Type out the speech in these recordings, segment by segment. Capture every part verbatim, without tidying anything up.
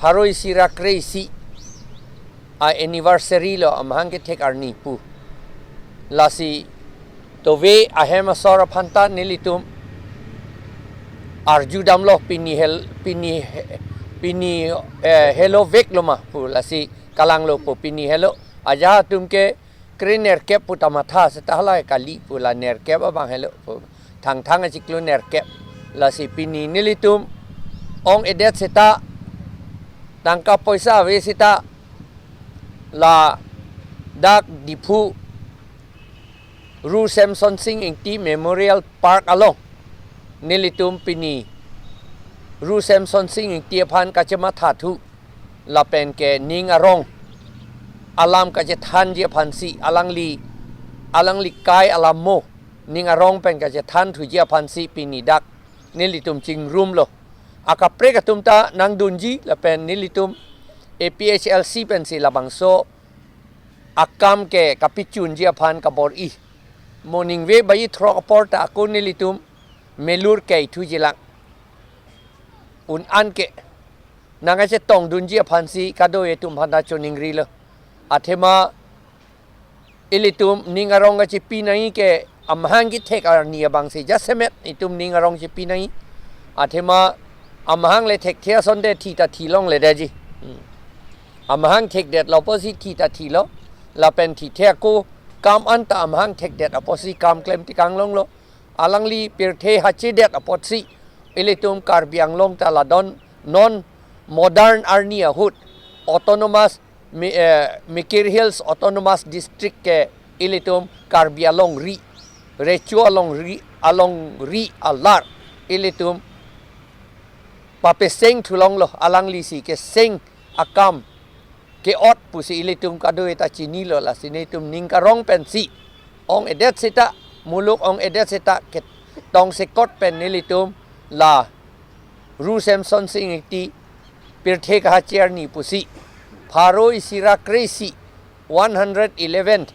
pharo isi ra kre-isi a-anniversary lo amahang kethek arni pu. Lasi tove ahem asor aphan ta nelitum arjudamlo pini hel-, pini he-, pini, eh, helovek lo ma pu, lasi kalanglo pu pini helo. Ajahak atum ke kre nerkep pu ta matha seta halahai kali pu, la nerkep abang helo pu. Thangthang achiklo nerkep. Lasi pini nelitum ong-edet seta, tangka poisa ave seta, ladak Diphu Ru Semsonsing Ingti Memorial Park along nelitum pini Ru Semsonsing Ingti aphan kachemathathu lapen ke ning arong alam kachethanji aphansi, alangli, alangli kai alam mo ning arong pen kachethanthuji aphansi pini dak nelitum chingrumlo. Akaprek atum ta nangdunji lapen nelitum A P H L C pensi labangso akam ke kapachunji aphan kabor-i. Mo ningve baji throk apor ta ako nelitum melur keithuji lang. Un-an ke nangkachetongdunji aphansi kadokave atum aphan ta choningrilo. Athema ilitum ning arong kachepi nangji ke amahang kethek arni abangsi jasemet itum ning arong chepi nangji. Athema amahang le thekthe asonte thi ta thilongledetji. Hmm. Amahang thekdetlo apotsi thi ta thilo. Lapen thithe ako kam anta amahang thekdet apotsi kam klem tekang longlo. Alangli pirthe hachedet apotsi ilitum Karbi Anglong ta la don non modern arni ahut autonomous Mi-, eh, Mikir Hills Autonomous District ke ilitum Karbi alongri, recho alongri, alongri alar ilitum papesengthulonglo, alanglisi keseng akam ke-ot pusi ilitum kadokave ta chinilo, lasi nelitum ning karong pensi ong-edet seta, muluk ong-edet seta ketongsekot pen nelitum la Ru Semsonsing Ingti pirthe kahache arni pusi pharo isi ra kre-isi, one hundred eleventh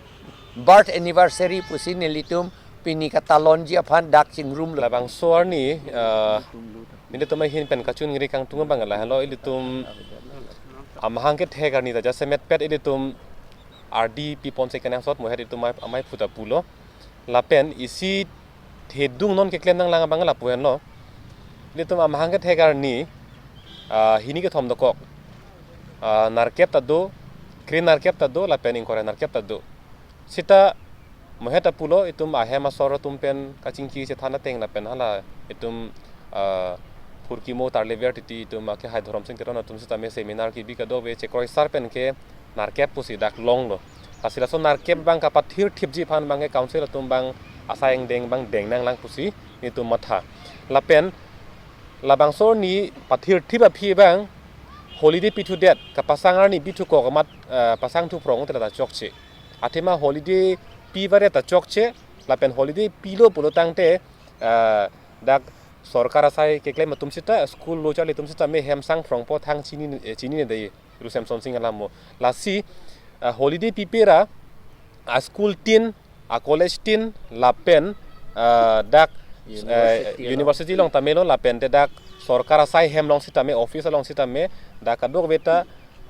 birth anniversary pusi nelitum pini katalonji aphan dak chingrumlo. Labangso arni, ah, nelitum ahin pen kachongri kangtung abang lahelo, ilitum amahang kethek arni ta jasemetpet ilitum ardi piponsi kenangsot mohet ilitum amai, amai phu ta pulo. Lapen isi thedung non keklem nanglang abang lapu henlo. Ilitum amahang kethek arni, ah, hini kethom dokok. Ah, nerkep ta do, kre nerkep ta do, lapen ingkoi ra nerkep ta do. Seta mohet ta pulo, itum ahem asor atum pen kachingki chethan ateng lapen hala itum, ah, phurkimo tarlever titi itum akehai Dhoromsing Teron atum sitame seminar kebi kadokave chekroisar pen ke nerkep pusi dak longlo. Lasi laso nerkep abang kapathirthipji aphan abang ke council atum abang asai angdeng abang deng nanglang pusi nelitum matha. Lapen labangso arni pathirthip aphi abang holiday pithudet, kapasang arni bithukok amat, eh, pasangthu phrong te la ta chokche. Athema holiday pivaret ta chokche, lapen holiday pilo pulo tangte, eh, dak sorkar asai keklem atum seta, school lo charli atum sitame hem sang phrongpo, thang chini, eh, chinine dei Ru Semsonsing alam mo. Lasi, eh, holiday pipe ra, a-school tin, a-college tin, lapen, eh, dak, eh, university along, university along tamelo, lapen te dak sorkar asai hem along sitame, office along sitame, dak kadokave ta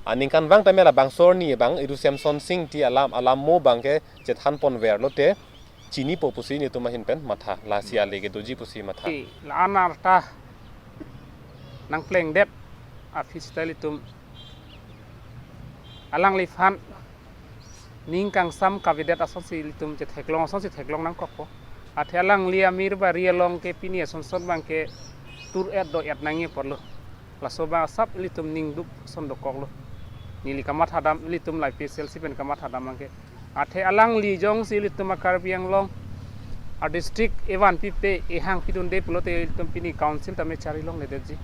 aningkanvang tame labangso arni abang Ru Semsonsing Ingti alam, alam mo abang ke chethanponverlo te chinipo pusi nelitum ahin pen matha, lasi ale kedoji pusi matha. La-an arta nangplengdet aphi seta ilitum alangliphan ning kangsam kavedet asonsi ilitum chetheklong, asonsi theklong nangkokpo. Athe alangli amir bari along ke pini asonson abang ke tur-et do-et nangji apotlo. Laso abang asap ilitum ningduk ason dokoklo. Neli kamathadam, ilitum la A P H L C pen kamathadam abang ke. Athe alangli jongsi ilitum a-Karbi Anglong a-district evan pipe, ehang pidunde pulote ilitum pini council tame charilongledetji.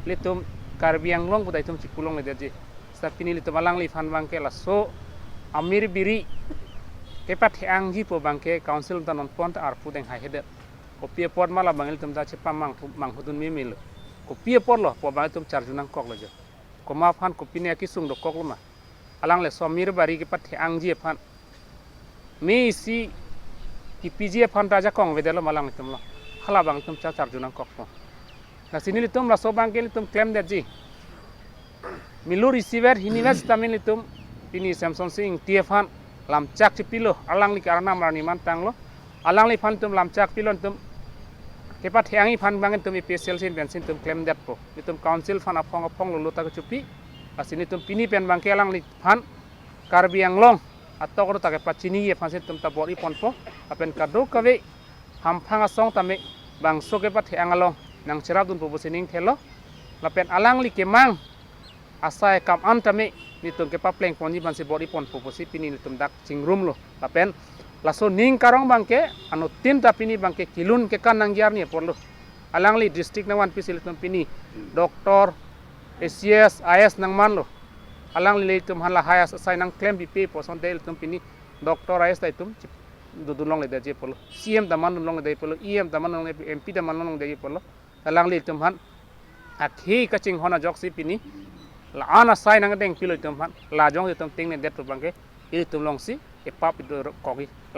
Ilitum Karbi Anglong pu ta itum chikulongledetji. Seta pini ilitum alangliphan abang ke laso amir biri kepathe-angji pu abang ke council ta nonpon ta arpu deng haihedet. Kopi apot ma labang ilitum ta chepamang, manghudun memelo. Kopi apotlo pu abang ilitum charju nangkoklo jo. Komat aphan kopine akesung dokoklo ma. Alang laso amir bari kepathe-angji aphan. Me isi kepiji aphan ta ajakong avedetlo ma alanglitumlo. Hala abang ilitum cha charju nangkokpo. Lasi nelitum laso abang ke nelitum klemdetji. Milur isivet hinivet sitame nelitum pini Semson Sing Ingti aphan lamchak chipilo, alangli ke arnam arni man tanglo. Alangliphan itum lamchak pilo, itum kepathe-angji aphan abang itum A P H L C pensi itum klemdetpo. Itum council aphan aphong aphong lolo ta kechopi. Lasi nelitum pini pen abangke alangliphan Karbi Anglong atok ro ta kepachini aphansi itum ta bor-iponpo. Lapen kadokave hamphang asong tame bangso kepathe-ang along nangcherapdunpo pusi ning thelo. Lapen alangli kemang asai akam an tame nelitum kepaplengponji aphansi bor-iponpo pusi pini nelitum dak chingrumlo. Lapen laso ning karong abangke anuttin ta pini abangke kelun kekan nangji arni aporlo. Alangli district nangvanpisi ilitum pini doctor, A C S, I A S nangmanlo. Alangli ilitum aphan lahai asai nangklempipe pu asonte ilitum pini doctor, I A S ta itum chip dodun longledetji aporlo. C M ta mandun longledetji aporlo, E M ta mandun longle, M P ta mandun longledetji aporlo. Alangli ilitum aphan akhei kachinghon ajoksi pini la-an asai nangdengpilo ilitum aphan. La jongsi itum tengnedetpo abangke ilitum alongsi epap ido kokji.